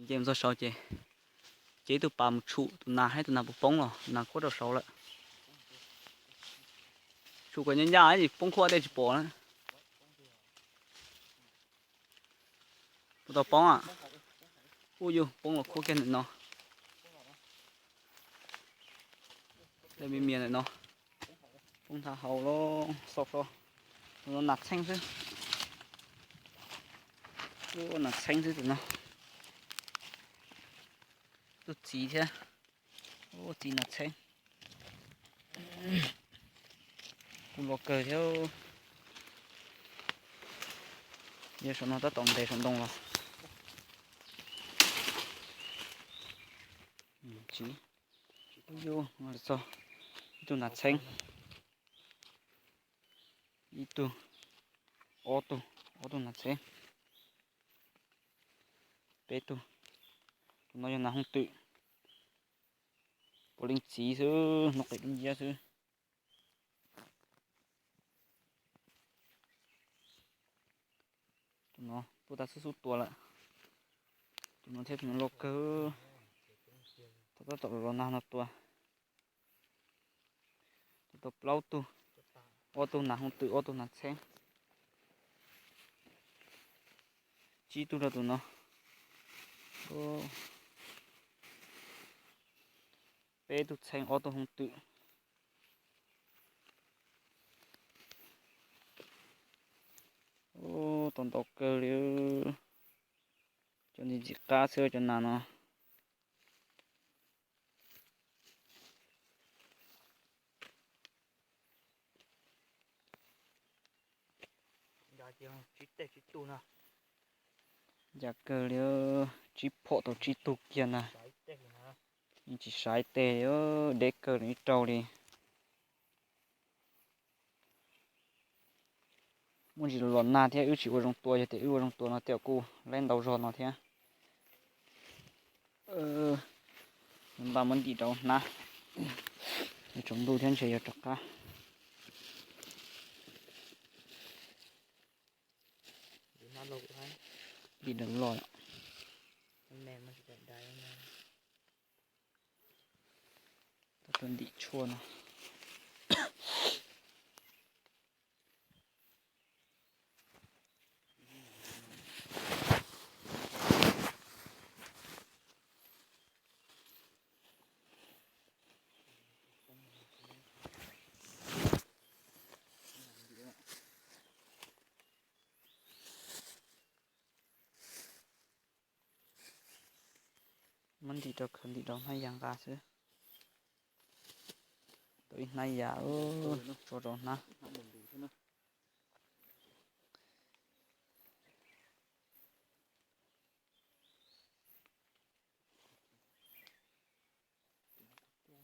Ces mus txog saud ces, ces ib tug pas mus tshum tus nas, ib tus nas puas poob los, nas khuab rau saud lawm. Tshum kom ncaj ncaj es poob khuab tej tsis pom na. Puas tau poob a? Ub, yus poob los khuab kiag ntawm no. Tej me mias ntawm no poob nthav hauv los xauj so. Tus no nas txheeb xwb. Ub, nas txheeb xwb tus no. Tus txiv thiab. Ub, txiv nas txheeb. Kuj loj kawg thiab. Yog saum no tab tom ntes saum ntoo los. Tsis, ub, yus txog ib tug nas txheeb, ib tug, ob tug, ob tug nas txheeb, peb tug. Tus no yog nas hooj twm, puav leej txiv xwb, hnub qis dub nciab xwb. Tus no tuaj tag xub xub tua lawm. Tus no thiab tus no loj kawg. Tab tom los nag no tua. Tus tau plaub tug, ob tug nas hooj twm, ob tug nas txheeb, tsib tug rau tus no. Peb tug txheeb, ob tug hooj twm. Ub, tau ntau kawg li. Cov ntxim ntxim qab xwb cov nas no. Ncaj kawg li, tsib phom tau tsib tug kiag na. Yeej tsis saiv teg li, deb kawg li ib raug li. Muaj ntsis los nag thiab wb tsis ua zoo tua, yog tias wb ua zoo tua no tej zaum kuj laib ntau zog no thiab. Npaj muab ntim rau hnab, tsaus ntuj thiab ntshe yuav rov qab. Ntim rau loj lawm. Tab tom ntim tshuaj no. Muab ntim rau khaws ntim rau hnab yas nqa xwb. Tau ib hnab yas tso rau hnab.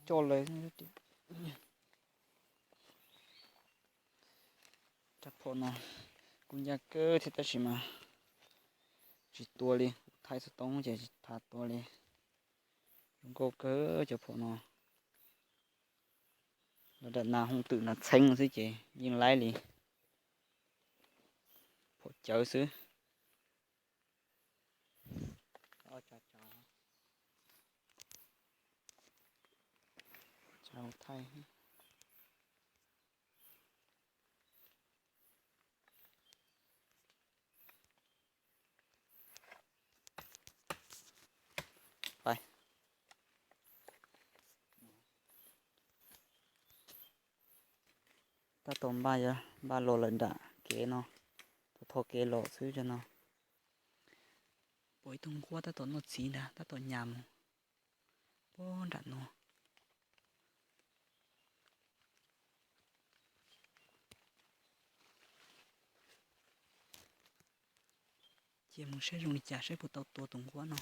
Coj lawm. Rab phom no kuj ncaj kawg thiab tab sis mas tsis tua li, kuv thaij xov tooj ces tsis thaij tua li. Zoo nkauj kawg cov phom no. Lawv daim nas hooj twm nas txheeb xwb ces yeej laib li. Phom cawv xwb. Tab tom npaj, npaj los lawm nram kev no, tho kev los xwb no. Pom ib tug nquab tab tom noj txiv ntag, tab tom nyas mus puag nram no. Cia mus saib zoo li cas saib puas tau tua tus nquab no.